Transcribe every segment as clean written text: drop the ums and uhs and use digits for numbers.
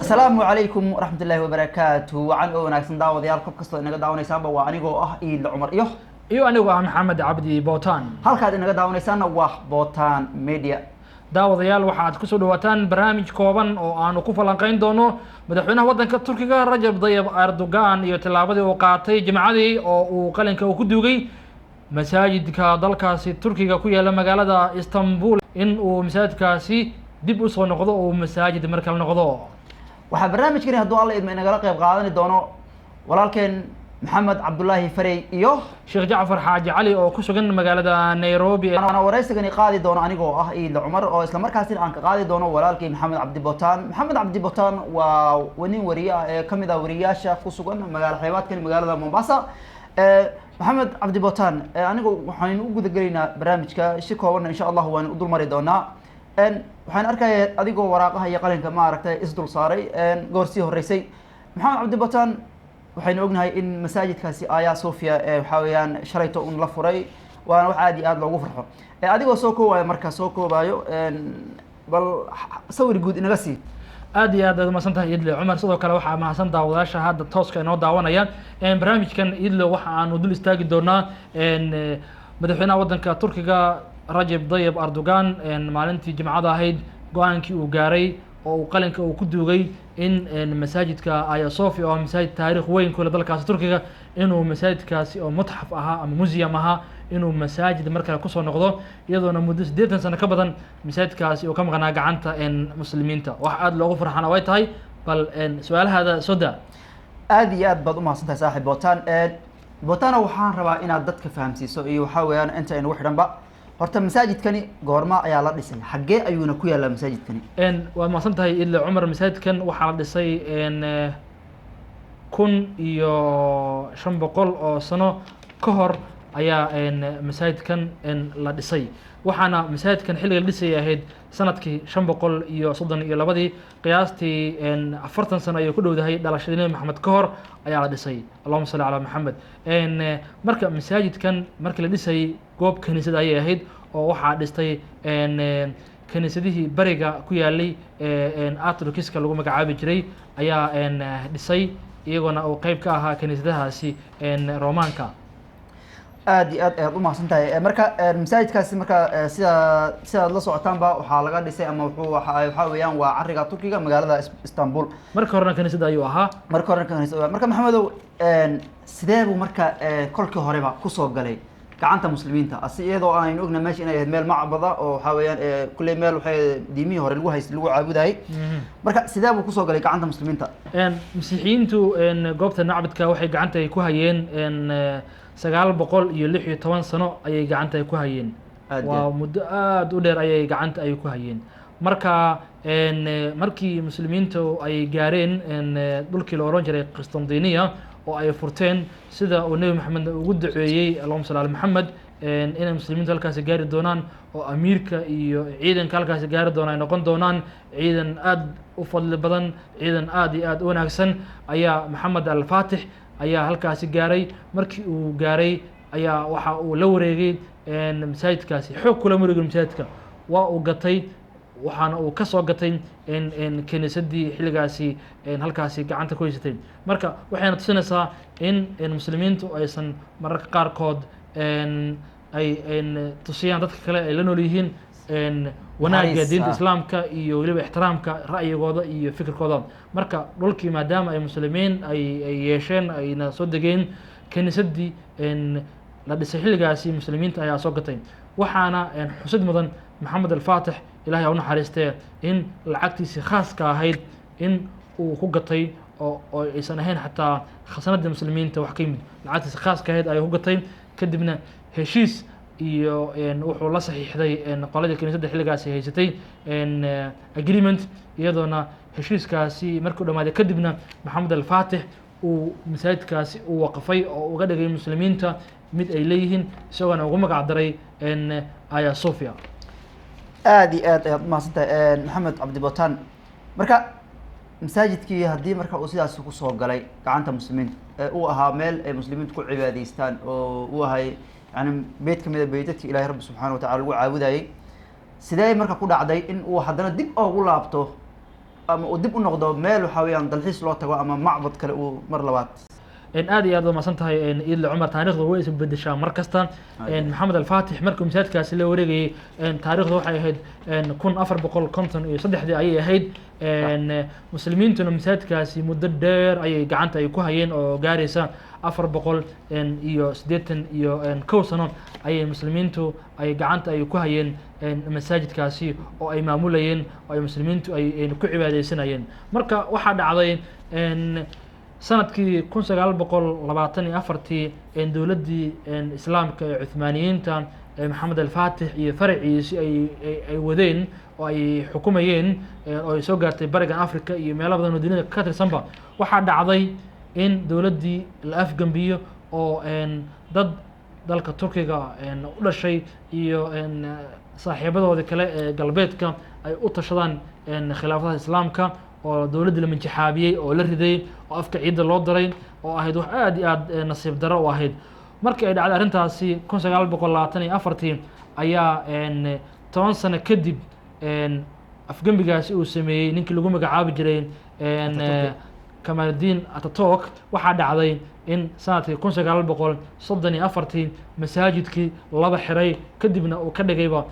Asalaamu calaykum waraxmat ullaahi wabarakaatu. Wacan oo wanaagsan, daawadayaal, qof kastoo inaga daawanaysaanba. Waa anigoo ah Iidle Cumar iyo Iyo anigoo ah Maxamed Cabdi Bootaan. Halkaad inaga daawanaysaanna waa Bootaan Media. Daawadayaal, waxaad kusoo dhawaataan barnaamij kooban oo aanu ku falanqeyn doono madaxweynaha waddanka Turkiga, Rajab Dayib Erdogan, iyo tallaabadii uu qaatay Jimcadii oo uu qalinka uu ku duugay masaajidka dalkaasi Turkiga ku yaala magaalada Istanbul, in uu masaajidkaasi dib usoo noqdo oo uu masaajid mar kale noqdo. Waxaa barnaamijkani, hadduu Alla idmo, inagala qayb qaadani doono walaalkeen Maxamed Cabdulaahi Farey iyo Sheekh Jacfar Xaaji Cali oo ku sugan magaalada Nairobi. Ana waraysigani qaadi doono anigoo ah Iidle Cumar, oo isla markaasina aan ka qaadi doono walaalkii Maxamed Cabdi Botaan. Maxamed Cabdi Botaan waa nin wariye ah ee kamid ah wariyaasha ku sugan magaala xeebaadkan, magaalada Mombasa. Maxamed Cabdi Botaan, anigu waxaynu u guda gelaynaa barnaamijka si koobanna, insha Allahu, waanu u dul mari doonaa. Waxaan arkaya adigoo waraaqaha iyo qalinka maaragtay isdul saaray goor sii horeysay. Maxamed Cabdi Botaan, waxaynu ognahay in masaajidkaasi Aya Sofia waxaa weeyaan shalayto un la furay, waana wax aad iyo aad loogu farxo. Adigoo soo koobaayo, marka soo koobaayo, bal sawir guud inaga sii. Aad iyo aad aad umahadsan tahay, Idle Cumar. Sidoo kale waxaa mahadsan daawadayaasha hadda tooska inoo daawanaya barnaamijkan. Idle, waxa aanu dul istaagi doonaa madaxweynaha waddanka Turkiga, Rajab Dayib Erdogan, maalintii Jimcada ahayd go-aankii uu gaaray oo uu qalinka uu ku duugay in masaajidka Aya Sofia, oo masaajid taariikh weyn kule dalkaasi Turkiga, inuu masaajidkaasi oo mutxaf ahaa ama museum ahaa inuu masaajid mar kale kusoo noqdo, iyadoona muddo 80 sano ka badan masaajidkaasi uu ka maqnaa gacanta muslimiinta. Wax aada loogu farxana way tahay. Bal su-aalahaada soo daa. Aad iyo aad baad umahadsan tahay, saaxib Botan. Botana, waxaan rabaa inaad dadka fahamsiiso iyo waxaa weeyaan inta aynugu xidhanba, horta masaajidkani goorma ayaa la dhisay? Xaggee ayuuna ku yaallaa masaajidkani? Waad mahadsan tahay, Idle Cumar. Masaajidkan waxaa la dhisay 1500 oo sano ka hor ayaa masaajidkan la dhisay, waxaana masaajidkan xilliga la dhisayay ahayd sanadkii 532-dii. Qiyaastii 40 sano ayay ku dhowdahay dhalashadii Nebi Maxamed ka hor ayaa la dhisay, allahuma salli calaa Maxamed. Marka masaajidkan markii la dhisayay goob kaniisad ayay ahayd, oo waxaa dhistay kaniisadihii bariga ku yaalay Orthodoxiska lagu magacaabi jiray ayaa dhisay, iyagoona uu qeyb ka ahaa kaniisadahaasi Romaanka. Aad iyo aad ayaad umahadsan tahay. Marka masaajidkaasi marka sidaad la socotaanba waxaa laga dhisay ama wuxuu waxaa weeyaan waa cariga Turkiga, magaalada Istanbul. Marka horena kaniisada ayuu ahaa. Marka horena kaniisada. Marka Maxamedow, sidee buu marka kolkii horeba kusoo galay gacanta muslimiinta, asi iyadoo aynu ogna meesha inay ahayd meel macbada oo waxaa weeyaan kulley meel waxay diimihii hore lagu haystay, lagu caabudayay? Marka sidee buu kusoo galay gacanta muslimiinta? Masiixiyiintu goobta macbadka waxay gacanta ay ku hayeen 916 sano ayay gacanta ay ku hayeen. Aad iyo waa aad. Muddo aada u dheer ayay gacanta ay ku hayeen. Marka markii muslimiintu ay gaareen dhulkii la oran jiray Qistandiniya oo ay furteen, sida uu Nebi Maxamed ugu duceeyey, allahuma salli ala Maxamed, inay muslimiintu halkaasi gaari doonaan oo amiirka iyo ciidanka halkaasi gaari doona ay noqon doonaan ciidan aada u fadli badan, ciidan aada iyo aada u wanaagsan, ayaa Maxamed Alfaatix ayaa halkaasi gaaray. Markii uu gaaray ayaa waxa uu la wareegay masaajidkaasi. Xoog kula wareegay masaajidka, waa uu gatay, waxaana uu kasoo gatay kiniisadii xilligaasi halkaasi gacanta ku haysatay. Marka waxayna tusinaysaa in muslimiintu aysan mararka qaarkood ay tusiyaan dadka kale ay la nool yihiin wanaagga Naxariis, diinta ah. islaamka iyo weliba ixtiraamka ra'yigooda iyo fikirkooda. Marka dhulkii maadaama ay muslimiin ay yeesheen ayna soo degeen, kiniisadii la dhisay xilligaasi muslimiinta ayaa soo gatay. Waxaana xusid mudan Maxamed Alfaatix, Ilahay ha u naxariistee, in lacagtiisii khaaska ahayd in uu ku gatay oo aysan ahayn xataa khasanadii muslimiinta wax ka yimid. Lacagtiisi khaaska ahayd ayuu ku gatay. Kadibna heshiis iyo wuxuu la saxiixday qoladii kiniisadda xilligaasi haysatay agreement, iyadoona heshiiskaasi markuu dhamaaday kadibna Maxamed Alfaatix uu masaajidkaasi uu waqfay oo uga dhigay muslimiinta mid ay leeyihiin, isagoona ugu magac daray Aya Sofia. Aad iyo aad ayaad umahadsan tahay, Maxamed Cabdi Botaan. Marka masaajidkii haddii marka uu sidaas kusoo galay gacanta muslimiinta ee uu ahaa meel ay muslimiintu ku cibaadaystaan oo uu ahay yani beyt kamid a beytadka Ilahay Rabbi subxaana wa tacala lagu caabudayay, sidee marka ku dhacday in uu haddana dib oogu laabto? Ama uu dib u noqdo meel waxaa weeyaan dalxiis loo tago ama macbad kale uu mar labaad. Aad iyo aad waa mahadsan tahay, Iidle Cumar. Taariikhdu way is bedeshaa mar kasta. Maxamed Alfaatix markuu masaajidkaasi la wareegayey, taariikhdu waxay ahayd 1453-dii ayay ahayd. Muslimiintuna masaajidkaasi muddo dheer ayay gacanta ay ku hayeen oo gaaraysa 481 sano ayay muslimiintu ay gacanta ay ku hayeen masaajidkaasi oo ay maamulayeen oo ay muslimiintu ay ku cibaadeysanayeen. Marka waxaa dhacday sanadkii 1924-tii dowladdii islaamka ee Cuthmaaniyiinta ee Maxamed Alfaatix iyo faraciisi ay wadeen oo ay xukumayeen oo ay soo gaartay barigan Africa iyo meelo badan oo dunida ka tirsanba, waxaa dhacday in dowladdii la afgembiyo oo dad dalka Turkiga u dhashay iyo saaxiibadoodii kale ee galbeedka ay u tashadaan khilaafadaha islaamka oo dowladdii la minjixaabiyey oo la riday oo afka ciidda loo daray oo ahayd wax aad iyo aad nasiib darro u ahayd. Markii ay dhacday arrintaasi 1924-tii ayaa 10 sano kadib afgembigaasi uu sameeyey ninkii lagu magacaabi jiray Ataturk. Kamaaludiin Ataturk. Waxaa dhacday in sanadkii 1934-tii masaajidkii laba xiray, kadibna uu ka dhigayba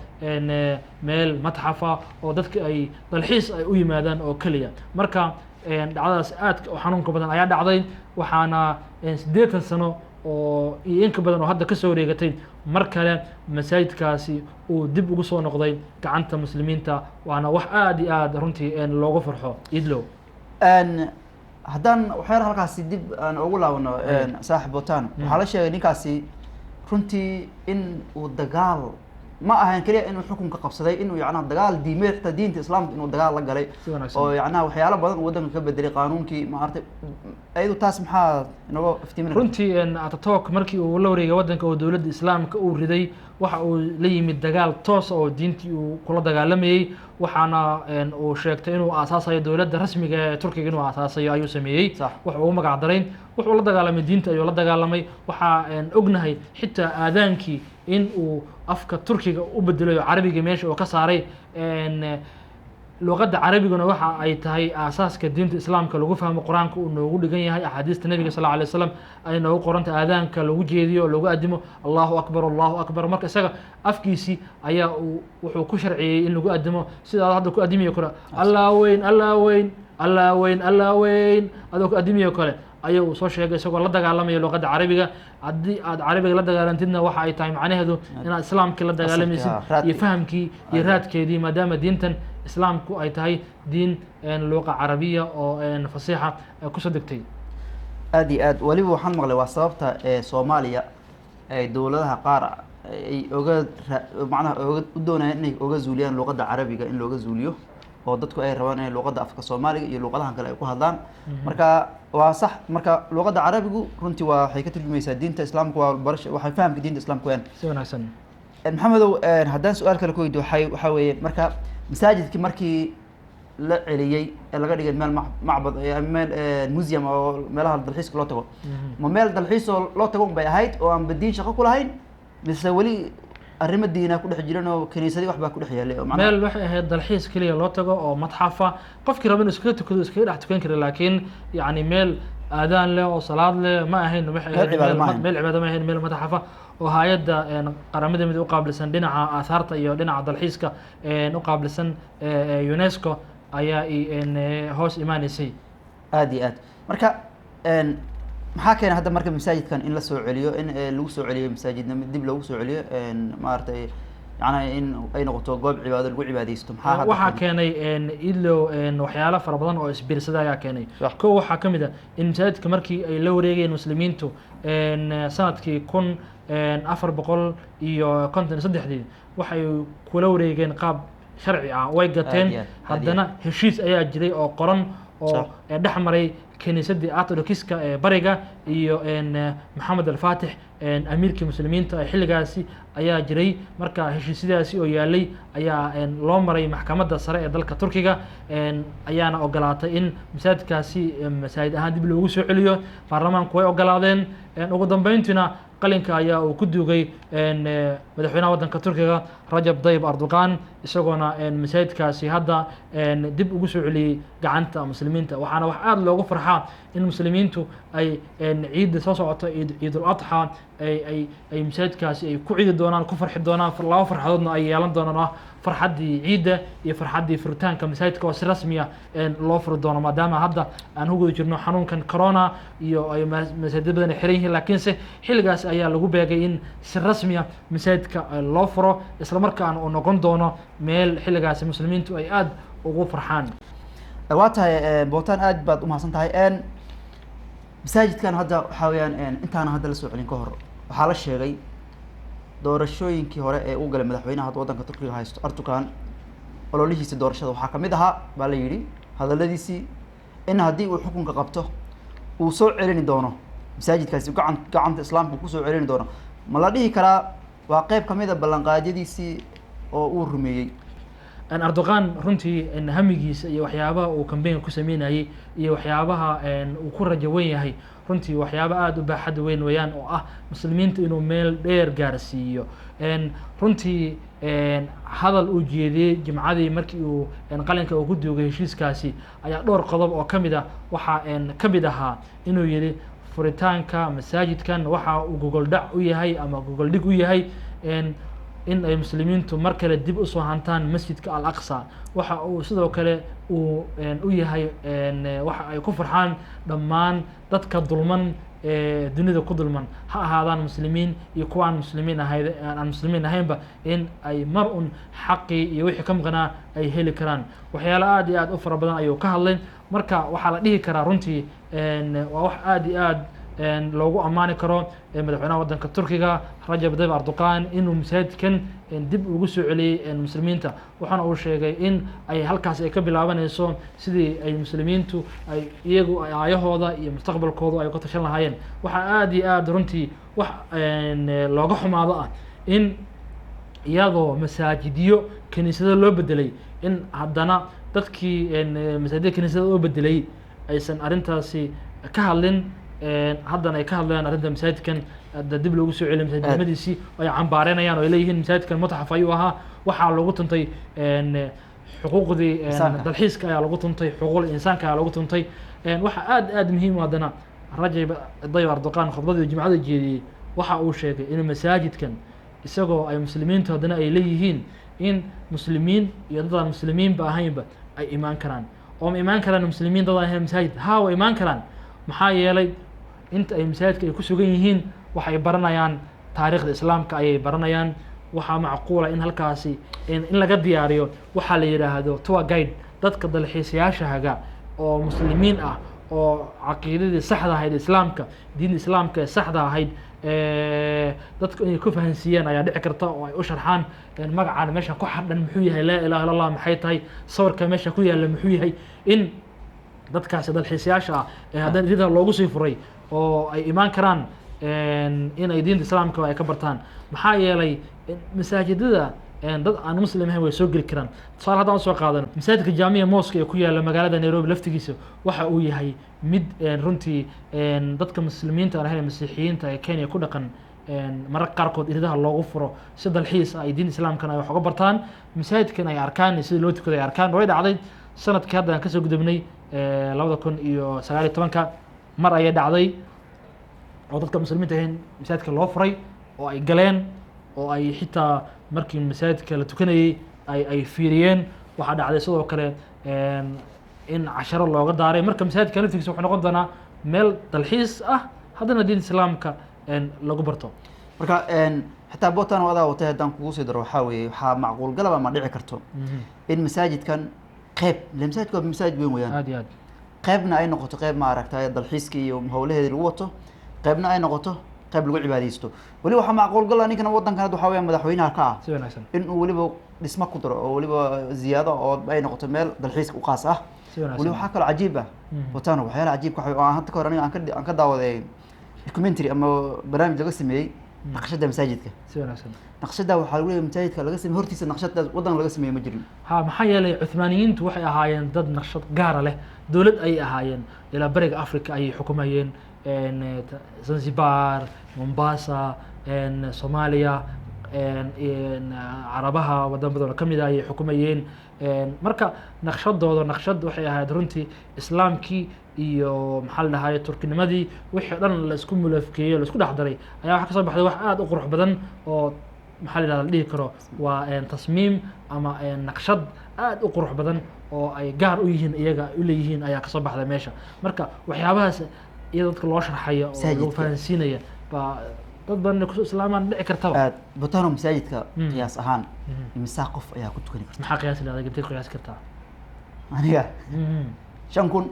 meel matxafa oo dadka ay dalxiis ay u yimaadaan oo keliya. Marka dhacdadaas aadka u xanuunka badan ayaa dhacday, waxaana 80 sano oo iyo in ka badan oo hadda kasoo wareegatay mar kale masaajidkaasi uu dib ugu soo noqday gacanta muslimiinta, waana wax aad iyo aad runtii loogu farxo, Idlow. Haddaan waxyar halkaasi dib aan ugu laabano, saaxib Botan, waxaa la sheegay ninkaasi runtii in uu dagaal ma ahayn keliya inuu xukunka qabsaday, inuu yacnaha dagaal diimeed, xitaa diinta islaamka inuu dagaal la galay Si wanaagsan. oo yacnaha waxyaalo badan uu waddanka ka bedelay, qaanuunkii maaragtay. Ayadu taas maxaa inooga iftiimin karta? Runtii Ataturk markii uu la wareegay waddanka oo dowladda islaamka uu riday, waxa uu la yimid dagaal toos oo diintii uu kula dagaalamayey, waxaana uu sheegtay inuu aasaasayo dowladda rasmiga ee Turkiga, inuu aasaasayo ayuu sameeyey. Wuxuu ugu magac daray, wuxuu la dagaalamay diinta ayuu la dagaalamay. Waxaa ognahay xitaa aadaankii in uu afka Turkiga u bedelayo, carabiga meesha uu ka saaray. Luqadda carabiguna waxa ay tahay aasaaska diinta islaamka lagu fahmo, qur-aanka uu noogu dhigan yahay, axaadiista nabiga sal alay wasalam ay noogu qoranta, aadaanka lagu jeediyo oo lagu adimo Allahu akbar, Allahu akbar. Marka isaga afkiisii ayaa uu wuxuu ku sharciyey in lagu adimo sida aad hadda ku adimiyo kale, Allah weyn, Allah weyn, Allah weyn, Allah weyn, adoo ku adimiyo kale ayaa uu soo sheegay, isagoo la dagaalamaya luqadda carabiga. Haddii aad carabiga la dagaalantidna, waxa ay tahay macnaheedu inaad islaamkii la dagaalamaysid raadkii. iyo fahamkii iyo raadkeedii, maadaama diintan islaamku ay tahay diin luqa carabiya oo fasiixa kusoo degtay. Aad iyo aad. Weliba waxaan maqlay waa sababta ee Soomaaliya ay dowladaha qaar ay oga macnaha oga u doonayaan inay oga zuuliyaan luqadda carabiga, in looga zuuliyo oo dadku ay rabaan inay luqadda afka Soomaaliga iyo luqadahan kale ay ku hadlaan. Marka waa sax. Marka luqadda carabigu runtii waa waxay ka turjumaysaa diinta islaamka, waa barasha, waxay fahamka diinta islaamka weyaan. Si wanaagsan. Maxamedow, haddaan su-aal kale ku weydiyo, waxaa weeye marka masaajidkii markii la celiyey ee laga dhigay meel macbad meel museum oo meelaha dalxiiska loo tago, ma meel dalxiis oo loo tago un bay ahayd oo aan badiin shaqo ku lahayn, mise weli arrimo diina ku dhex jiran oo kiniisadii wax baa ku dhex yaalay oo macnaha Meel waxay ahayd dalxiis keliya loo tago oo matxafa, qofkii raba inuu iskaga tukado iskaga dhex tukan kara, laakiin yacni meel aadaan leh oo salaad leh ma ahayn. Waxay Meel ahayd cibaado ma ahayn. Meel cibaado ma ahayn, meel matxafa oo hay-adda qaramada mid u qaabilsan dhinaca aahaarta iyo dhinaca dalxiiska u qaabilsan UNESCO ayaa hoos imaanaysay. Aad iyo aad. Marka maxaa keenay hadda marka masaajidkan in la soo celiyo, in lagu soo celiyo masaajidnimo, dib loogu soo celiyo, maaragtay yacni in ay noqoto goob cibaado lagu cibaadeysto? Maxaa hadda Waxaa keenay? keenay idlow waxyaalo fara badan oo isbiirsada ayaa keenay. Kow, waxaa ka mid ah in masaajidka markii ay la wareegayeen muslimiintu sanadkii 1453-dii, waxay kula wareegeen qaab sharci ah, way gateen. Aad iyo aad, aad iyo. Haddana heshiis ayaa jiray oo qoran oo dhex maray kiniisadii Orthodoxiska ee bariga iyo Maxamed Alfaatix, amiirkii muslimiinta ee xilligaasi ayaa jiray. Marka heshiisyadaasi oo yaalay ayaa loo maray maxkamadda sare ee dalka Turkiga, ayaana ogolaatay in masaajidkaasi masaajid ahaan dib loogu soo celiyo. Baarlamaanku way ogolaadeen. Ugu dambeyntiina Qalinka ayaa uu ku duugay madaxweynaha waddanka Turkiga Rajab Dayib Erdogan, isagoona masaajidkaasi hadda dib ugu soo celiyey gacanta muslimiinta. Waxaana wax aada loogu farxaa in muslimiintu ay ciidda soo socota, Ciidul Adxa, ay masaajidkaasi ay ku ciidi doonaan, ku farxi doonaan. Laba farxadoodna ay yeelan doonaan, ah farxaddii ciidda iyo farxaddii furitaanka masaajidka oo si rasmi ah loo furi doono, maadaama hadda aan ku guda jirno xanuunkan corona iyo ay masaajid badan ay xiran yihiin. Laakiinse xilligaas ayaa lagu beegay in si rasmi ah masaajidka loo furo, isla markaana uu noqon doono meel xilligaasi muslimiintu ay aada ugu farxaan. Waa tahay Botan, aad baad umahadsan tahay. Masaajidkan hadda waxaa weeyaan, intaana hadda la soo celin ka hor, waxaa la sheegay doorashooyinkii hore ee uu galay madaxweynaha hadda waddanka Turkiga haysto Erdogan, ololihiisa doorashada waxaa kamid ahaa baa la yidhi hadaladiisii in haddii uu xukunka qabto uu soo celini doono masaajidkaasi, gacanta islaamka kusoo celini doono. Ma la dhihi karaa waa qeyb kamid a ballanqaadyadiisii oo uu rumeeyey? Erdogan runtii hamigiisa iyo waxyaabaha uu kambeynka ku sameynayey iyo waxyaabaha uu ku rajo weyn yahay, runtii waxyaaba aada u baaxad weyn weeyaan, oo ah muslimiinta inuu meel dheer gaarsiiyo. Runtii hadal uu jeediyey Jimcadii markii uu qalinka uu ku duugay heshiiskaasi ayaa dhowr qodob oo kamid ah waxaa kamid ahaa inuu yihi furitaanka masaajidkan waxa uu gogoldhac u yahay ama gogoldhig u yahay in ay muslimiintu mar kale dib usoo hantaan Masjidka Al Aqsa. Waxa uu sidoo kale uu u yahay waxa ay ku farxaan dhammaan dadka dulman ee dunida ku dulman, ha ahaadaan muslimiin iyo kuwa aan muslimiin ahayd, aan muslimiin ahaynba, in ay mar un xaqii iyo wixii ka maqnaa ay heli karaan. Waxyaalo aada iyo aada u fara badan ayuu ka hadlay. Marka waxaa la dhihi karaa runtii waa wax aada iyo aad loogu ammaani karo madaxweynaha waddanka Turkiga Rajab Tayyip Erdogan inuu masaajidkan dib ugu soo celiyey muslimiinta. Waxaana uu sheegay in ay halkaas ay ka bilaabanayso sidii ay muslimiintu ay iyagu aayahooda iyo mustaqbalkooda ay ku tashan lahaayeen. Waxaa aada iyo aada runtii wax looga xumaado ah in iyadoo masaajidyo kiniisado loo bedelay, in haddana dadkii masaajidya kiniisada loo bedelay aysan arrintaasi ka hadlin. Haddana ay ka hadlayaan arrinta masaajidkan hadda dib loogu soo celiyo masaajidnimadiisii, ay cambaareynayaan oo ay leeyihiin masaajidkan mutxaf ayuu ahaa, waxaa lagu tuntay xuquuqdii dalxiiska ayaa lagu tuntay, xuquuqul insaanka ayaa lagu tuntay. Waxaa aada aada muhiim u haddana Rajab Tayyip Erdogan khudbadii Jimcada jeediyey waxa uu sheegay in masaajidkan isagoo ay muslimiintu haddana ay leeyihiin in muslimiin iyo dad aan muslimiinba ahaynba ay imaan karaan. Oo ma imaan karaan muslimiin dad aan ahayn masaajid? Haa, way imaan karaan. Maxaa yeelay inta ay masaajidka ay ku sugan yihiin waxay baranayaan taariikhda islaamka ayay baranayaan. Waxaa macquula in halkaasi in laga diyaariyo waxaa la yidhaahdo tour guide, dadka dalxiisayaasha haga oo muslimiin ah oo caqiidadii saxda ahayd islaamka, diinta islaamka ee saxda ahayd dadku inay ku fahansiiyaan ayaa dhici karta, oo ay u sharxaan magacan meesha ku xardhan muxuu yahay, laa ilaha illa Allah maxay tahay, sawirka meesha ku yaalla muxuu yahay, in dadkaasi dalxiisayaasha ah ee haddana iridaha loogu sii furay oo ay imaan karaan in ay diinta islaamka ay ka bartaan. Maxaa yeelay masaajidada dad aan muslim ahayn way soo geli karaan. Tusaale haddaan usoo qaadano masaajidka Jaamiya Mosque ee ku yaala magaalada Nairobi laftigiisa, waxa uu yahay mid runtii dadka muslimiinta aan ahayn, masiixiyiinta ee Kenya ku dhaqan, mararka qaarkood iridaha loogu furo si dalxiis ay diinta islaamkana ay wax uga bartaan, masaajidkan ay arkaan sida loo tukado ay arkaan. Way dhacday sanadkii hadda aan kasoo gudubnay 2019-ka, mar ayay dhacday oo dadka muslimiinta ahayn masaajidka loo furay oo ay galeen oo ay xitaa markii masaajidka la tukanayey ay fiiriyeen. Waxaa dhacday sidoo kale in casharo looga daaray. Marka masaajidka laftigiisa wuxuu noqon doonaa meel dalxiis ah, haddana diinta islaamka lagu barto. Marka xitaa Botan adaa watay, haddaan kugu sii daro, waxaa weeye waxaa macquul galaba ma dhici karto in masaajidkan qeyb ile masaajidka waa masaajid weyn weeyaan, aad iyo aad, qeybna ay noqoto qeyb ma aragtay dalxiiska iyo howlaheeda lagu wato, qeybna ay noqoto qeyb lagu cibaadeysto. Weli waxaa macquul gala ninkan waddankan hadda waxaa weeyaan madaxweynaha ka ah si wanaagsan in uu weliba dhismo ku daro oo weliba ziyaado oo ay noqoto meel dalxiiska u qaas ah. Si wanaagsan. Weli waxaa kaloo cajiib ah, Botano, waxyaalaha cajiibka waxa oo aan hadda ka hor aniga aan ka daawaday documentary ama barnaamij laga sameeyey. Naqshada masaajidka. Si wanaagsan. Naqshada waxaa lagu leeyahay masaajidka laga sameeyey hortiisa naqshadaas waddan laga sameeyey ma jirin. Ha, maxaa yeelay Cuthmaaniyiintu waxay ahaayeen dad naqshad gaara leh, dowlad ayay ahaayeen, ilaa bariga Africa ayay xukumayeen, Zanzibar, Mombasa, Soomaaliya, Carabaha waddan badan oo kamid ah ayay xukumayeen. Marka naqshadooda naqshad waxay ahayd runtii islaamkii iyo maxaa la dhahaye turkinimadii wixii o dhan la isku mulafkeeyey, la isku dhex daray ayaa waxaa kasoo baxday wax aada u qurux badan oo maxaa la yidhahda la dhihi karo waa tasmiim ama naqshad aad u qurux badan oo ay gaar u yihiin iyaga u leeyihiin ayaa kasoo baxday meesha. Marka waxyaabahaas iyada dadka loo sharxaya oo lagu Masaajidka. fahansiinaya baa dad badan inay kusoo islaamaan dhici kartaba. Aad Botano, masaajidka qiyaas ahaan imisaa qof ayaa ku tukani karta? Maxaa qiyaasi lahada? Intay qiyaasi kartaa? Aniga 5000.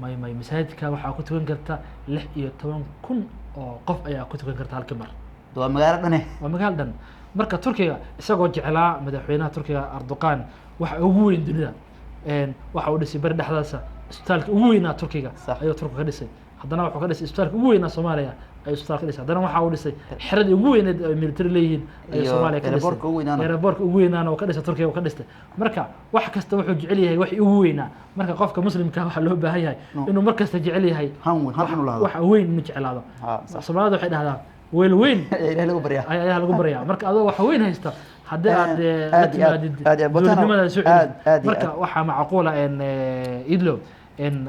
May, masaajidka waxaa ku tukan karta 16,000 oo qof ayaa ku tukan karta halkii mar. Waa magaalo dhane. Waa magaalo dhan. Marka Turkiga isagoo jeclaa madaxweynaha Turkiga Erdogan waxa ugu weyn dunida, waxa uu dhisay bari dhexdaasa isbitaalka ugu weynaa Turkiga ayuu Turkiga ka dhisay. Haddana wuxuu ka dhisay isbitaalka ugu weynaa Soomaaliya ayuu isbitaal ka dhisay. Haddana waxa uu dhisay xeradii ugu weyneed ay military leeyihiin ayuu Iyo Soomaaliya ka dhisay. airportka ugu weynaana. Airportka ugu weynaana oo ka dhisay Turkiga uu ka dhistay. Marka wax kasta wuxuu jecel yahay wax ugu weynaa. Marka qofka muslimka waxaa loo baahan yahay inuu mar kasta jecel yahay Han weyn, han inuu lahado. Wax weyn inuu jeclaado. Ha, sax. Soomaalida waxay dhahdaan weel weyn Ilahay lagu baryaa. Ayaa lagu baryaa. Marka adoo wax weyn haysta haddii aad la Aad iyo aad, timaadid aad iyo aad. Botano, dowladnimada soo aad, celisid. aad iyo Marka aad. waxaa macquula Idlo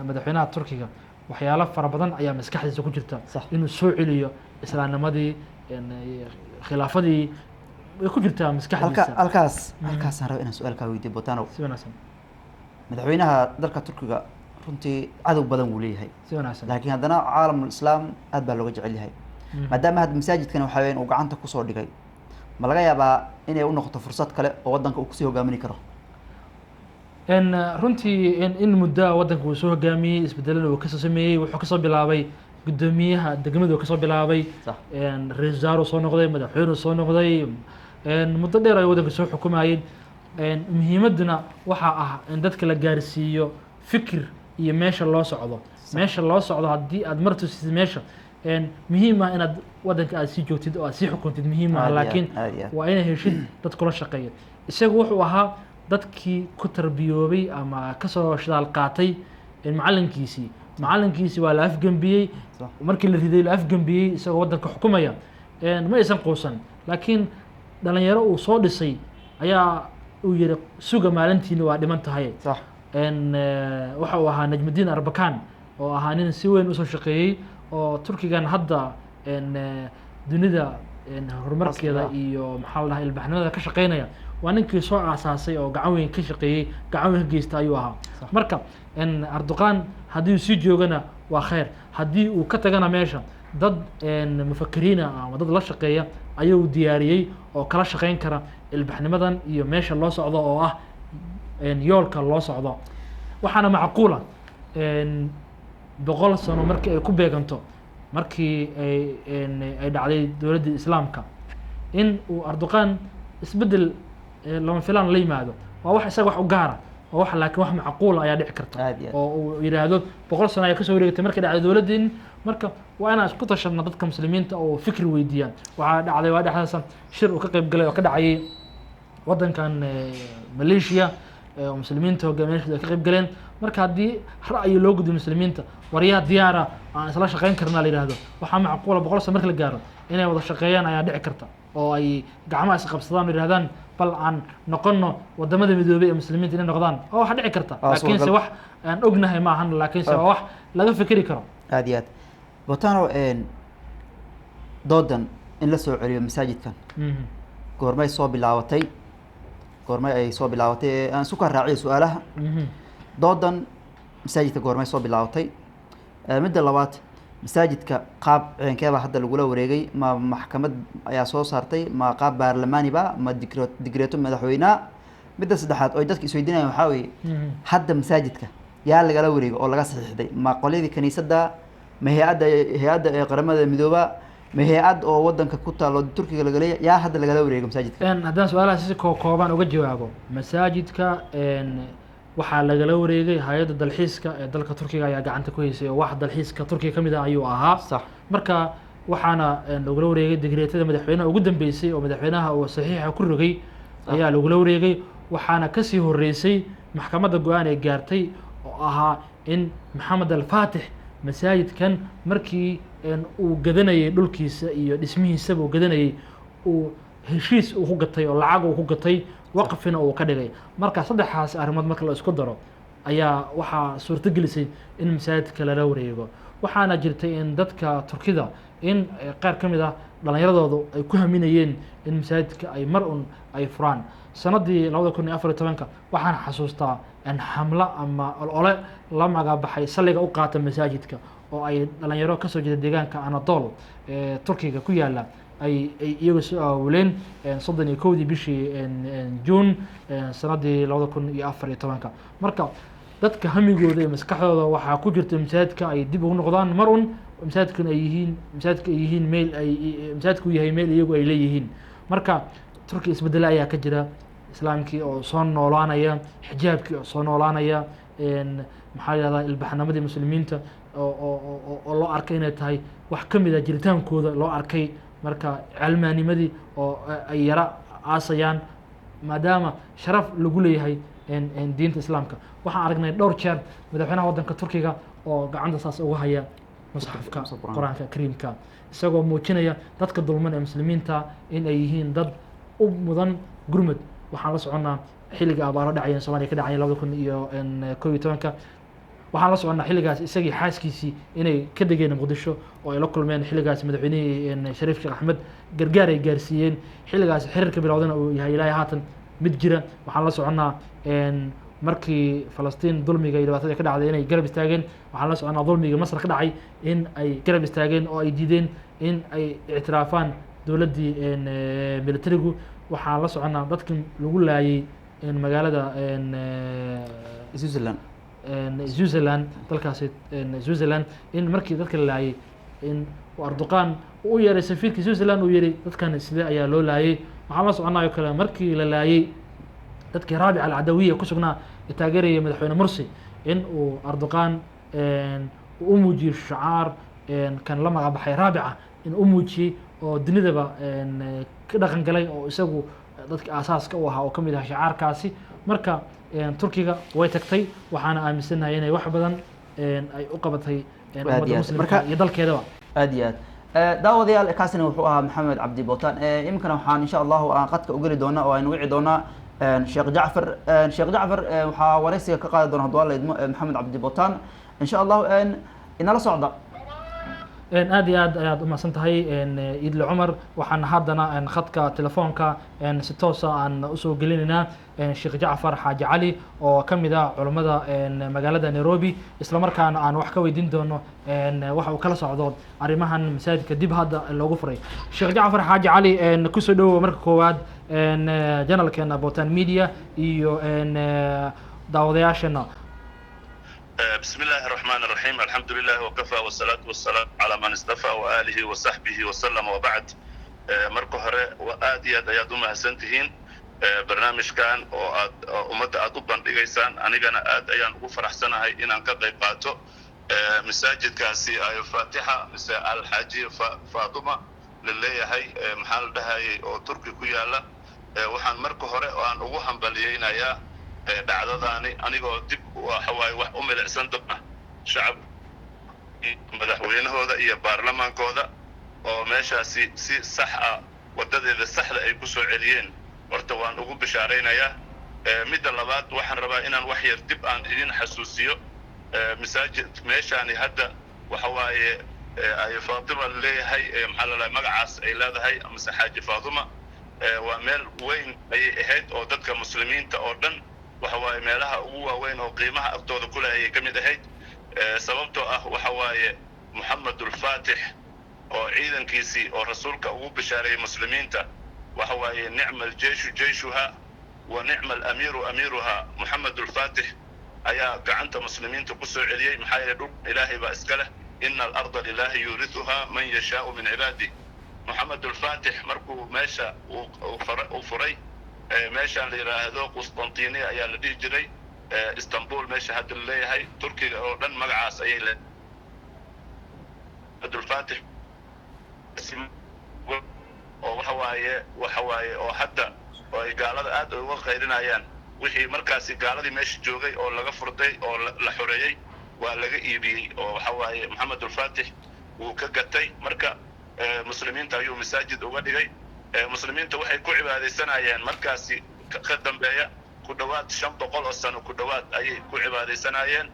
madaxweynaha Turkiga waxyaalo fara badan ayaa maskaxdiisa ku jirta inuu soo celiyo islaamnimadii, khilaafadii way ku jirtaa maskaxdiisa. Halkaasaan raba inaan su-aal kaa weydiiyo, Botano. Si wanaagsan. Madaxweynaha dalka Turkiga runtii cadow badan wuu leeyahay. Si wanaagsan. Laakiin haddana caalamul islaam aad baa looga jecel yahay. Maadaama hadda masaajidkan waxaa weeyaan uu gacanta kusoo dhigay, ma laga yaabaa inay u noqoto fursad kale oo waddanka uu kusii hogaamini karo? Runtii in muddo waddanka uu soo hogaamiyey, isbedelada uu kasoo sameeyey, wuxuu kasoo bilaabay guddoomiyaha degmada uu kasoo bilaabay, ra-iisul wasaare soo noqday, madaxweyne soo noqday, muddo dheer ay waddanka soo xukumayeen. Muhiimaduna waxaa ah in dadka la gaarsiiyo fikir iyo meesha loo socdo. Meesha loo socdo haddii aad mar tusid meesha, muhiim ah inaad waddanka aad sii joogtid oo aad sii xukuntid muhiim ah, Aad iyo aad, laakiin aad iyo aad. waa inay heshid dad kula shaqeeya. Isagu wuxuu ahaa dadkii ku tarbiyoobay ama kasoo shidaal qaatay macalinkiisii. Macalinkiisii waa la afgembiyey. Markii la riday, la afgembiyey isagoo waddanka xukumaya, ma aysan quusan, laakiin dhalinyaro uu soo dhisay ayaa uu yihi suga maalintiina waa dhiman tahay. Waxa uu ahaa Najmudiin Arbakan oo ahaa nin si weyn usoo shaqeeyey oo Turkigan hadda dunida horumarkeeda Rasmi ah. iyo maxaa la dhahaa ilbaxnimada ka shaqeynaya waa ninkii soo aasaasay oo gacan weyn ka shaqeeyey, gacan weyn ka geysta ayuu ahaa. Marka Erdogan haddii uu sii joogana waa khayr, haddii uu ka tagana meesha dad mufakiriina ama dad la shaqeeya ayuu diyaariyey oo kala shaqeyn kara ilbaxnimadan iyo meesha loo socdo oo ah yoolka loo socdo. Waxaana macquula 100 sano markii ay ku beeganto markii ay dhacday dowladdii islaamka in uu Erdogan isbeddel lama filaan la yimaado. Waa wax isaga wax u gaara oo wax, laakiin wax macquula ayaa dhici karta Aad iyo aad. oo uu yidhaahdo 100 sano ayaa kasoo wareegtay markay dhacday dowladdeen, marka waa inaan isku tashadno dadka muslimiinta oo fikri weydiiyaan. Waxaa dhacday waa dhexdaasa shir uu ka qayb galay oo ka dhacayay waddankan Malaysia, oo muslimiinta hogaamiyaashooda ay ka qayb galeen. Marka haddii ra'yi loo gudbiyo muslimiinta, waryaha diyaara aan isla shaqeyn karnaa la yidhaahdo, waxaa macquula 100 sano marka la gaaro inay wada shaqeeyaan ayaa dhici karta oo ay gacmaha is qabsadaan oo yidhahdaan bal aan noqono wadamada midoobay ee muslimiinta inay noqdaan, oo waxaa dhici karta. Waa laakiinse suuragal. wax aan ognahay ma ahan, laakiinse waa wax laga fikeri karo. Aad iyo aad, Botano. Doodan in la soo celiyo masaajidkan goormay soo bilaabatay? Goormay ay soo bilaabatay? Aan isu kaa raaciyo su-aalaha. Doodan masaajidka goormay soo bilaabatay? Midda labaad, masaajidka qaab ceenkeebaa hadda lagula wareegay? Ma maxkamad ayaa soo saartay, ma qaab baarlamaaniba, ma digreeto madaxweynaha? Midda saddexaad oo dadka isweydiinayaan waxaa weeye, hadda masaajidka yaa lagala wareegay oo laga saxiixday? Ma qolyadii kaniisadda, ma hay-adda ee qaramada midooba, ma hay-ad oo wadanka ku taalo Turkiga laga leeyahay? Yaa hadda lagala wareegay masaajidka? Haddaan su-aalaha si kooban uga jawaabo, masaajidka waxaa lagala wareegay hay-adda dalxiiska ee dalka Turkiga ayaa gacanta ku haysay oo wax dalxiiska Turkiga kamid ah ayuu ahaa. Marka Waxaana lagula wareegay digreetada madaxweynaha ugu dambeysay oo madaxweynaha uu saxiixa ku rogay ayaa lagula wareegay. Waxaana kasii horeysay maxkamadda go-aan ay gaartay oo ahaa in Maxamed Alfaatix masaajidkan markii uu gadanayay dhulkiisa iyo dhismihiisaba uu gadanayay, uu heshiis uu ku gatay oo lacag uu ku gatay, waqfina uu ka dhigay. Marka saddexaas arrimood marka la isku daro ayaa waxaa suurto gelisay in masaajidka lala wareego. Waxaana jirtay in dadka Turkida in qaar ka mid ah dhalinyaradoodu ay ku haminayeen in masaajidka ay mar un ay furaan sanadii 2014-ka. Waxaan xasuustaa in xamlo ama olole la magabaxay "Salliga u qaata masaajidka" oo ay dhalinyaro kasoo jeeda deegaanka Anadol ee Turkiga ku yaala ay iyagu soo aawuleen 31-dii bishii Juun sanadii 2014-ka. Marka dadka hamigooda iyo maskaxdooda waxaa ku jirta masaajidka ay dib ugu noqdaan mar un, masaajidkan ay yihiin, masaajidka ay yihiin meel ay masaajidku yahay meel iyagu ay leeyihiin. Marka Turkiya isbedele ayaa ka jira, islaamkii oo soo noolaanaya, xijaabkii oo soo noolaanaya, maxaa la yihahdaa, ilbaxnimadii muslimiinta oo loo arkay inay tahay wax ka mid a jiritaankooda loo arkay. Marka calmaanimadii oo ay yara aasayaan maadaama sharaf lagu leeyahay diinta islaamka. Waxaan aragnay dhowr jeer madaxweynaha waddanka Turkiga oo gacanta saas uga haya musxafka Qur-aanka Kariimka, isagoo muujinaya dadka dulman ee muslimiinta in ay yihiin dad u mudan gurmud. Waxaan la soconnaa xilliga abaaro dhacayeen Soomaaliya ka dhacaya 2011-ka. Waxaan la soconnaa xilligaas isagii xaaskiisii inay ka degeen Muqdisho oo ay la kulmeen xilligaas madaxweynihii Shariif Sheekh Axmed, gargaar ay gaarsiiyeen. Xilligaas xiriirka bilowdana uu yahay ilaahay haatan mid jira. Waxaan la soconnaa markii Falastiin dulmiga iyo dhibaatada ka dhacday inay garab istaageen. Waxaan la soconnaa dulmiga Masar ka dhacay in ay garab istaageen oo ay diideen in ay ictiraafaan dowladdii militarigu. Waxaan la soconnaa dadkii lagu laayay magaalada Switzerland. Switzerland, dalkaasi Switzerland, in markii dadka la laayay in Erdogan uu u yeeray safiirkii Switzerland, uu yihi dadkan sidee ayaa loo laayay. Waxaan la soconnaa oo kale markii la laayay dadkii Raabica Alcadawiya ku sugnaa ee taageerayay madaxweyne Mursi in uu Erdogan u muujiyey shucaar kan la magabaxay Raabica, in u muujiyey oo dunidaba ka dhaqan galay oo isagu dadka aasaaska u ahaa oo kamid ahaa shicaarkaasi. Marka Turkiga way tagtay, waxaana aaminsanahay inay wax badan ay u qabatay ummadda muslimka iyo dalkeedaba. Aad iyo aad, daawadayaal, kaasina wuxuu ahaa Maxamed Cabdi Botan. Iminkana waxaan insha Allahu aan qadka ugeli doonaa oo aynu wici doonaa Sheekh Jacfar. Sheekh Jacfar waxaa waraysiga ka qaadi doona, hadduu Alla idmo, Maxamed Cabdi Botan insha Allahu. Inala socda. Aad iyo aad ayaad umahadsan tahay, Idle Cumar. Waxaan haddana khadka telefoonka si toosa aan usoo gelinaynaa Sheekh Jacfar Xaaji Cali oo ka mid ah culammada magaalada Nairobi, isla markaana aan wax ka weydiin doono waxa uu kala socdo arrimahan masaajidka dib hadda loogu furay. Sheekh Jacfar Xaaji Cali, kusoo dhowow marka koowaad channelkeena Botan Media iyo daawadayaasheena. بسم الله الرحمن الرحيم، الحمد لله وكفى والصلاة والسلام على من اصطفى وآله وصحبه وسلم، وبعد. Marka hore aad iyo aad ayaad u mahadsantihiin barnaamijkan oo aad ummadda aad u bandhigaysaan. Anigana aad ayaan ugu faraxsanahay inaan ka qayb qaato. Masaajidkaasi ay Faatixa mise Alxaaji Faatuma la leeyahay, maxaa la dhahayay, oo Turki ku yaala, waxaan marka hore aan ugu hambaliyeynayaa dhacdadaani, anigoo dib waxawaaye wax u milicsan doona, shacab, madaxweynahooda iyo baarlamaankooda oo meeshaasi si sax ah waddadeeda saxda ay ku soo celiyeen. Horta waan ugu bishaaraynayaa. Midda labaad, waxaan rabaa inaan wax yar dib aan idin xasuusiyo. Masaajid meeshaani hadda waxa waaye ay Faatima leeyahay, maxaa la dhahay, magacaas ay leedahay amase Xaaji Faatuma, waa meel weyn ayay ahayd oo dadka muslimiinta oo dhan waxa waaye meelaha ugu waaweyn oo qiimaha agtooda ku leh ayay ka mid ahayd, sababtoo ah waxa waaye Moxamedulfaatix oo ciidankiisii oo rasuulka ugu bishaareeyey muslimiinta, waxa waaye "nicma aljeyshu jeyshuha wa nicma alamiiru amiiruha". Moxamedulfaatix ayaa gacanta muslimiinta ku soo celiyey, maxaa yeelay dhul Ilaahay baa iska leh, "ina alarda lilahi yuurisuha man yashaau min cibaadih". Moxamedulfaatix markuu meesha uu furay, meeshaan la yidhaahdo Qustantiniya ayaa la dhihi jiray, Istanbul meesha hadda la leeyahay, Turkiga oo dhan magacaas ayay le Abdulfaatix. Oo waxa waaye oo hadda oo ay gaalada aad uga qaylinayaan, wixii markaasi gaaladii meesha joogay oo laga furtay oo la xoreeyey waa laga iibiyey, oo waxa waaye Maxamed Ulfaatix wuu ka gatay. Marka muslimiinta ayuu masaajid uga dhigay. Muslimiinta waxay ku cibaadaysanayeen markaasi ka dambeeya ku dhowaad 500 oo sano ku dhowaad ayay ku cibaadaysanayeen.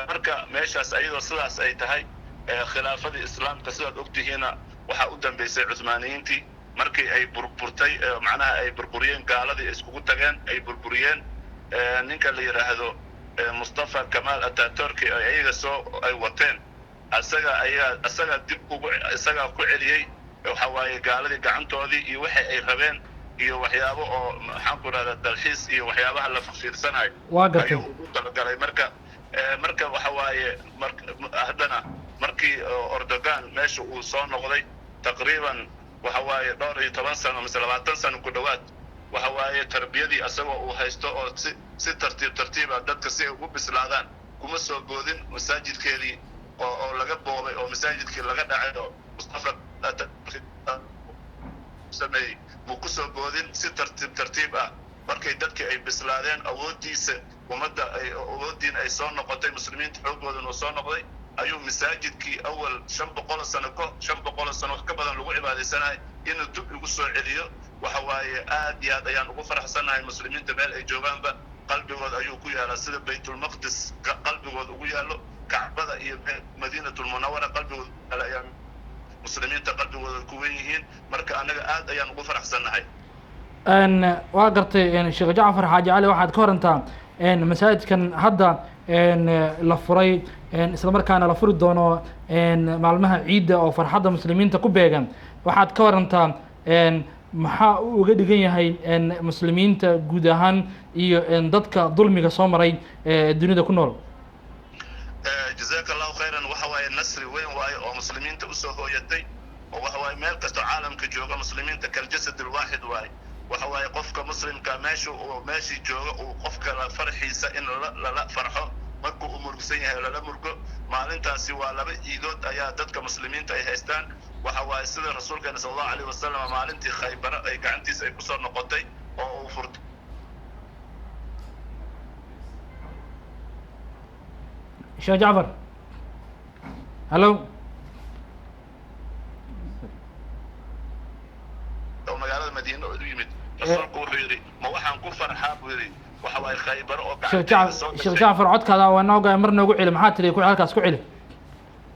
Marka meeshaas ayadoo sidaas ay tahay, khilaafadii islaamka sidaad ogtihiina waxaa u dambeysay Cuthmaaniyiintii markii ay burburtay, macnaha ay burburiyeen gaaladii iskugu tageen, ay burburiyeen ninka la yidhaahdo Mustafa Kamaal Ataturki ay ayaga soo ay wateen. Asaga ayaa isagaa dib ugu isagaa ku celiyey, waxa waaye, gaaladii gacantoodii iyo waxa ay rabeen iyo waxyaabo oo, maxaan ku rahdaa, dalxiis iyo waxyaabaha la fiirsanayo Waa gartay. ayuu ugu talagalay. Marka waxa waaye haddana markii Erdogan meesha uu soo noqday, taqriiban waxa waaye dhowr iyo toban sano mise 20 sano ku dhowaad, waxa waaye tarbiyadii asagoo uu haysto oo si tartiib tartiiba dadka si ay ugu bislaadaan kuma soo boodin masaajidkeedii oo laga boobay oo masaajidkii laga dhacay oo Mustafa sameeyey muu ku soo boodin. Si tartiib tartiib ah markay dadkii ay bislaadeen, awooddiisa ummadda ay awooddiina ay soo noqotay, muslimiinta xooggoodana uu soo noqday, ayuu masaajidkii awal 500 sano ko 500 sano wax ka badan lagu cibaadaysanahay inuu dib igu soo celiyo. Waxa waaye aad iyo aad ayaan ugu faraxsanahay. Muslimiinta meel ay joogaanba qalbigood ayuu ku yaalaa, sida Baytulmaqdis qalbigood ugu yaallo, Kacbada iyo Madiinatulmunawara qalbigood yaala ayaa muslimiinta qalbigooda ku wen yihiin. Marka annaga aad ayaan ugu faraxsannahay. Waa gartay. Sheekh Jacfar Xaaji Cali, waxaad ka warantaa masaajidkan hadda la furay, isla markaana la furi doono maalmaha ciidda oo farxadda muslimiinta ku beegan. Waxaad ka warantaa maxaa uu uga dhigan yahay muslimiinta guud ahaan iyo dadka dulmiga soo maray ee dunida ku nool? Jazaaka Allahu khayran. Waxa waaye nasri weyn waaye oo muslimiinta usoo hooyatay, oo waxa waaye meel kastoo caalamka jooga muslimiinta kaljasad alwaaxid waaye. Waxa waaye qofka muslimka meesha uu meeshii jooga uu qofka la farxiisa in lala farxo, markuu uu murugsan yahay lala murgo. Maalintaasi waa laba ciidood ayaa dadka muslimiinta ay haystaan. Waxa waaye sida rasuulkeena sala Allahu alayhi wasalam maalintii Khaybara ay gacantiisa ay kusoo noqotay oo uu furtay. Sheekh Jacfar, hallo. Oo magaalada Madiina u yimid, rasuulku wuxuu yidhi: "Ma waxaan ku farxaa," buu yidhi, waxa waaye Khaybaro oo Sheekh gacantayda soo Sheekh gashay. Jacfar, codkaada waa nooga mar, noogu celi. Maxaa tiri? Ku halkaas ku celi.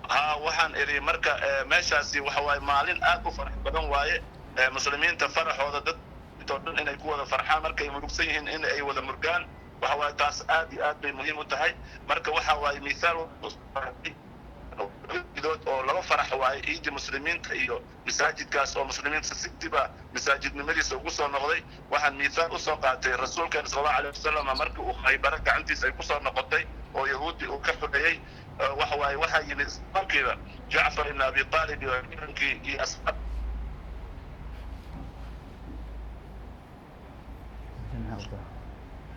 Haa, waxaan idhi marka meeshaasi waxa waaye maalin aad u farax badan waaye. Muslimiinta faraxooda dad oo dhan inay ku wada farxaan, markay murugsan yihiin in ay wada murgaan, waxa waaye taas aad iyo aad bay muhiim u tahay. Marka waxa waaye mithaal idood oo laba farax waaye, ciidii muslimiinta iyo masaajidkaas oo muslimiinta si diba masaajidnimadiisa ugu soo noqday. Waxaan mithaal usoo qaatay rasuulkeena sala Allahu alayhi wasalam markii uu Khaybaro gacantiisa ay kusoo noqotay oo yahuudi uu ka xoreeyey, waxa waaye waxaa yimid markiiba Jacfar ibn Abi Talib iyo ciidankii iyo asxaab.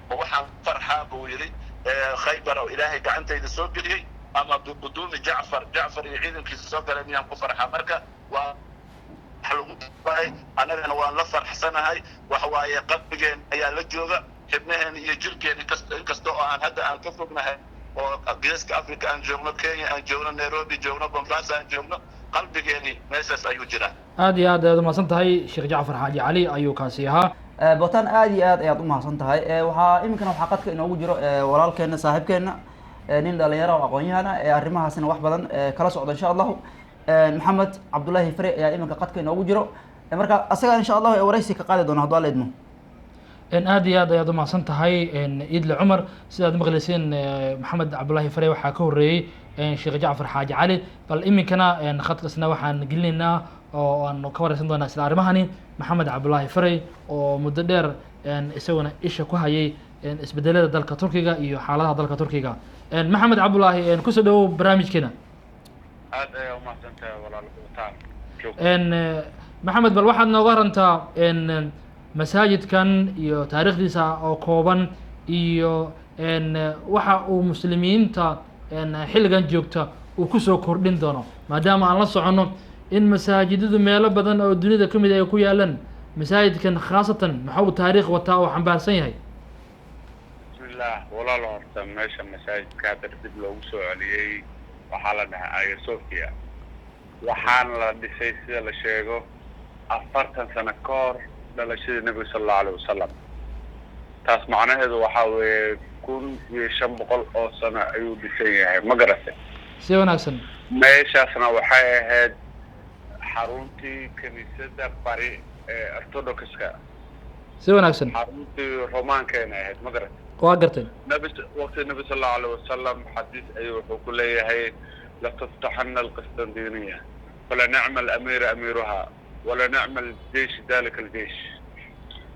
"Waxaan farxaa," buu yidhi, "Khaybar oo Ilaahay gacantayda soo geliyey ama biquduumi Jacfar, Jacfar iyo ciidankiisa soo galeen miyaan ku farxaa?" Marka waa wax lagu bahay, annagana waan la farxsanahay. Waxa waaye qalbigeen ayaa la jooga, xibnaheen iyo jirkeen, inkasta oo aan hadda aan ka fognahay oo geeska Africa aan joogno, Kenya aan joogno, Nairobi joogno, Mombasa aan joogno, qalbigeeni meeshaas ayuu jiraa. Aad iyo aad ayaad umahadsan tahay. Sheekh Jacfar Xaaji Cali ayuu kaasi ahaa. Botan, aad iyo aad ayaad umahadsan tahay. Waxaa iminkana waxaa qadka inoogu jiro walaalkeena, saaxiibkeena, nin dhalinyaro oo aqoon-yahan ah ee arrimahaasina wax badan kala socda, insha Allahu. Maxamed Cabdullaahi Fare ayaa iminka qadka inoogu jiro. Marka asaga insha Allahu ee waraysi ka qaadi doona hadduu Alla idmo. Aad iyo aad ayaad umahadsan tahay, Iidle Cumar. Sidaad maqlayseen, Maxamed Cabdullaahi Fare waxaa ka horreeyey Sheekh Jacfar Xaaji Cali. Bal iminkana khadkasna waxaan gelinaynaa oo aan ka wareysan doonaa isla arrimahani Maxamed Cabdullaahi Farey oo muddo dheer isaguna isha ku hayay isbedelada dalka Turkiga iyo xaaladaha dalka Turkiga. Maxamed Cabdullaahi, kusoo dhawow barnaamijkeena. Aad ayaa umahadsan tahay, walaal Buutaan. Maxamed, bal waxaad nooga warantaa masaajidkan iyo taariikhdiisa oo kooban iyo waxa uu muslimiinta xilligan joogta uu kusoo kordhin doono, maadaama aan la soconno In masaajidadu meelo badan oo dunida ka mid ay ku yaalaan, masaajidkan khaasatan maxuu taariikh wataa oo xambaarsan yahay? Bismillah walaal, horta meesha masaajidka hadda dib loogu soo celiyey waxaa la dhahaa Aya Sofia, waxaana la dhisay sida la sheego 40 sano ka hor dhalashadii Nebiga sala Allahu alayh wasalam. Taas macnaheedu waxaa weeye 1500 oo sano ayuu dhisan yahay, ma garatay? Si wanaagsan. Meeshaasna waxay ahayd xaruntii kiniisadda bari ee Orthodoxka. Si wanaagsan. Xaruntii Romaankeena ahayd, ma garatay? Waa gartay. Nabi, waqti Nabi sal Allahu alayh wasalam xadiis ayuu wuxuu ku leeyahay: "Latuftaxana alqistandiniya falanicma alamiira amiiruha walanicma aljeish dalika aljeish",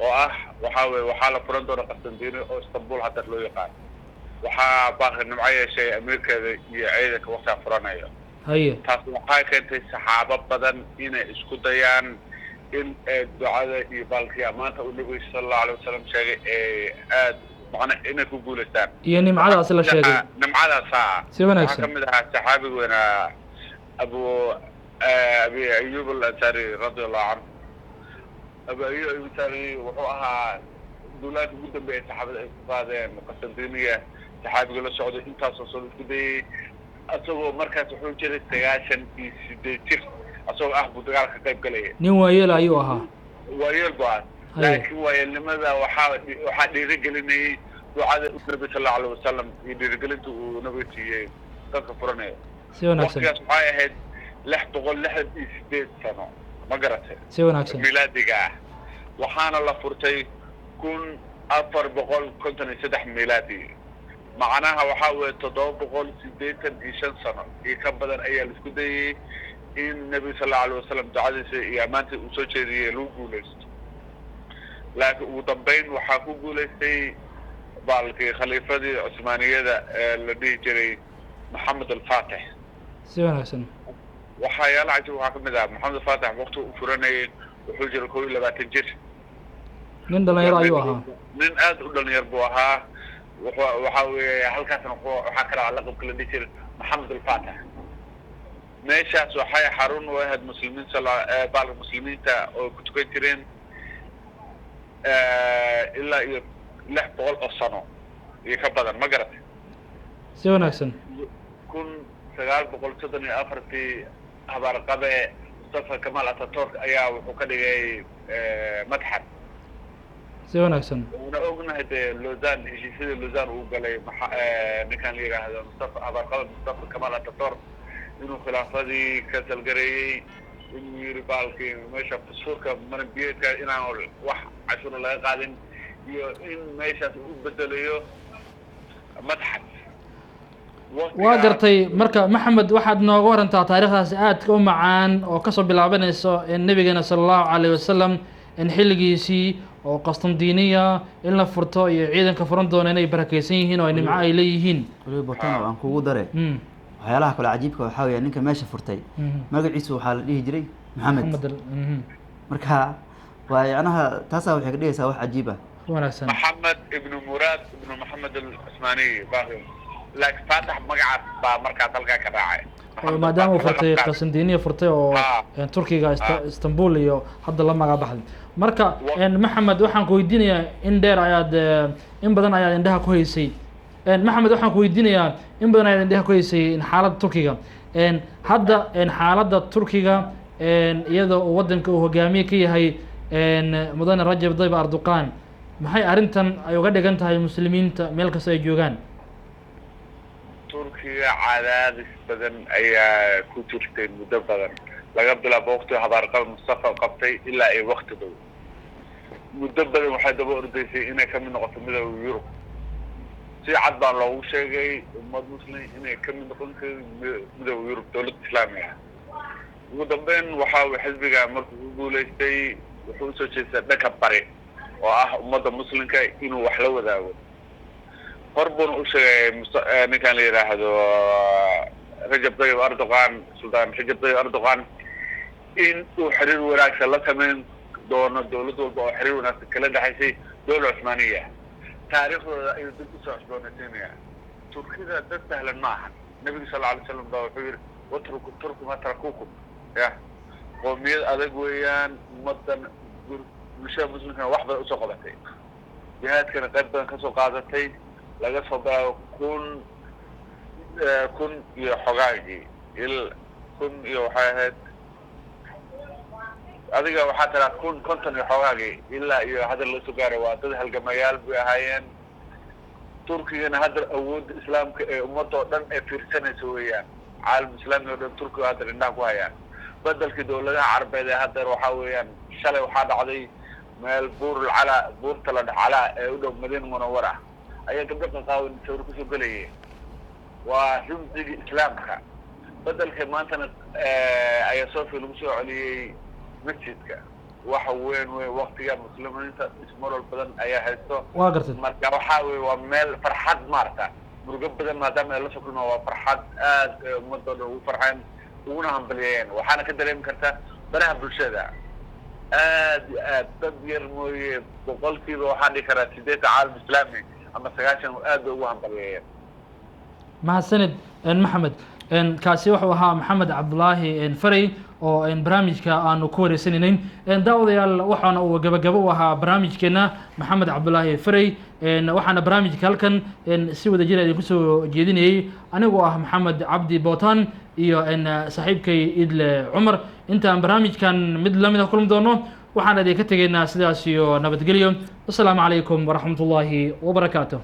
oo ah waxaa weye waxaa la furan doona Qastandiniya oo Istanbul hadda loo yaqaan, waxaa baaqi nimco yeeshay amiirkeeda iyo ciidanka waqtigaa furanayo. Taas waxay keentay saxaabo badan inay isku dayaan in ducada iyo baalkii maanta uu Nabiga sala Allahu alayh wasalam sheegay ee aad macna inay ku guulaystaan. Iyo nimcadaas la sheegay. Nimcadaas haa. Si wanaagsan. Waxaa kamid ahaa saxaabiga weynaa Abi Ayub Alansari radi Allahu canhu. Abu Ayub Alansari wuxuu ahaa duulaanka ugu dambeeya saxaabada ay ku qaadeen Qastandiniya saxaabiga la socday, intaasoo soo isku dayay, isagoo markaas wuxuu jiray 98 jir asagoo ah buu dagaalka ka qayb galaya. Nin waayeel ayuu ahaa. Waayeel bu ah. Laakiin waayeelnimada waxaa dhiirigelinayay ducada Nabi sal Allahu alayh wasalam iyo dhiirigelinta uu Nabiga siiyey dadka furanaya. Si wanaagsan. Waqtigaas waxay ahayd 668 sano, ma garatay? Si wanaagsan. Milaadiga ah. Waxaana la furtay 1453 milaadi, macnaha waxaa weeye 785 sano iyo ka badan ayaa la isku dayay in Nebiga sal Allahu alayh wasalam ducadiisa iyo ammaanta uu soo jeediyey lagu guulaysto. Laakiin ugu dambeyn waxaa ku guulaystay baalkii khaliifadii Cusmaaniyada ee la dhihi jiray Maxamed Alfatix. Si wanaagsan. Waxyaalaha cajib waxaa kamid ah Maxamed Alfatix waqti uu furanayay wuxuu jiray 21 jir. Nin dhalinyaro ayuu ahaa. Nin aad u dhalinyar buu ahaa. Wuxuu waxaa weeye halkaasna waxaa kala laqabka la dhihi jiray Maxamed Alfatix. Meeshaas waxay xarun u ahayd muslimiin baalka muslimiinta oo ku tukan jireen ilaa iyo 600 oo sano iyo ka badan, ma garatay? Si wanaagsan. 1934-tii habaarqabe Mustafa Kamal Ataturk ayaa wuxuu ka dhigay madxaf. Si wanaagsan. Waana ognahay dee Lausanne, heshiisyadii Lausanne uu galay maxa ninkan la yidhaahdo Mustafa, habaarqabe Mustafa Kamal Ataturk, inuu khilaafadii ka salgareeyey, inuu yiri baalkii meesha fusuurka maranbiyeedka inaan wax cashuura laga qaadin iyo in meeshaas uu u bedelayo madxaf. Waa gartay. Marka Maxamed, waxaad nooga warantaa taariikhdaasi aadka u macaan oo kasoo bilaabanayso in Nabigeena sala Allahu calayh wasalam in xilligiisii oo Qastandiniya in la furto iyo ciidanka furan doona inay barakeysan yihiin oo ay nimco ay leeyihiin. Weliba Botano aan kugu dare, waxyaalaha kale cajiibka waxaa weeya ninka meesha furtay magaciisu waxaa la dhihi jiray Maxamed. Maxamed Marka waa yacnaha taasaa waxay ka dhigaysaa wax cajiib ah. Wanaagsan. Maxamed ibnu Muraad ibnu Maxamed Alcusmaaniy baaqi, laakiin Faatax magacaas baa markaas halkaa ka raacay. Oo maadaama uu furtay Qastandiniya furtay oo Turkiga Istanbul iyo hadda la magac baxday. Marka Maxamed, waxaan ku weydiinayaa in dheer ayaad in badan ayaad indhaha ku haysay. Maxamed, waxaan ku weydiinayaa in badan ayaad indhaha ku haysay in xaaladda Turkiga hadda, xaaladda Turkiga iyadoo uu waddanka uu hogaamiye ka yahay mudane Rajab Tayyip Erdogan, maxay arrintan ay uga dhigan tahay muslimiinta meel kasta ay joogaan? Turkiga cadaadis badan ayaa ku jirtay muddo badan, laga bilaabo waqti habaarqaba Mustafa qabtay ilaa ay waqti dhow. Muddo badan waxay daba ordaysay inay kamid noqoto Midooda Yurub. Si cad baa loogu sheegay ummad muslim inay kamid noqon karin Midooda Yurub dowladda islaamiga ah. Ugu dambeyn waxa uu xisbiga markuu ku guulaystay wuxuu usoo jeestay dhanka bari oo ah ummadda muslimka inuu wax la wadaago. Hor buuna u sheegay ninkan la yidhaahdo Rajab Tayyip Erdogan, Sultaan Rajab Tayyip Erdogan, in uu xiriir wanaagsan la samayn doono dowlad walba oo xiriir wanaagsan kala dhexaysay dowla Cusmaaniya. Taariikhdooda ayuu dib usoo cusboonaysiinaya. Turkida dad sahlan ma ahan. Nabiga sal Alla alay slam baa wuxuu yihi: "Watruku turku ma tarakukum", ya. Qoomiyad adag weeyaan. Ummadan, bulshada muslimkana wax badan usoo qabatay, jihaadkana qayb badan kasoo qaadatay, laga soo bilaabo 1000 iyo xogaagii il kun iyo waxay ahayd, adiga waxaa tiraa 1050 iyo xogaagii ilaa iyo hadda loo soo gaaray. Waa dad halgamayaal bay ahaayeen. Turkigana hadda awoodda islaamka ee ummadda oo dhan ee fiirsanaysa weeyaan. Caalam islaami oo dhan Turkiga hadda indhaha ku hayaan, bedelkii dawladaha carbeed ee haddeer. Waxaa weeyaan, shalay waxaa dhacday meel Buurul Calaa, buurta la dhex Calaa ee u dhow Madiina Munawara, ayaa gabdho qaqaawan sawir kusoo gelayay. Waa rumsigii islaamka bedelkay. Maantana ayaa Sofia lagu soo celiyey masjidka. Waxa weyn wey waktiga muslimiinta ismolol badan ayaa haysto. Waa gartay. Marka waxaa weye, waa meel farxad maarata, murugo badan maadaama ay la soo kulmaan, waa farxad aad ummadoo dhan ugu farxeen uguna hambalyeeyeen. Waxaana ka dareemi kartaa baraha bulshada aad iyo aad, dad yar mooye, boqolkiiba waxaan dhihi karaa 80 caalam islaami ama 90 aad bay ugu hambalyeeyeen. Mahadsanid, Maxamed. Kaasi wuxuu ahaa Maxamed Cabdulaahi Farey oo barnaamijka aanu ku wareysanaynay. Daawadayaal, waxaana uu gabagabo u ahaa barnaamijkeena Maxamed Cabdulaahi Farey. Waxaana barnaamijka halkan si wada jira idinku soo jeedinayey anigoo ah Maxamed Cabdi Bootan iyo saaxiibkay Idle Cumar. Intaan barnaamijkan mid lamid ah kulmi doono, waxaan idinka tegaynaa sidaas iyo nabadgelyo. Wasalaamu calaykum waraxmat ullaahi wabarakaatu.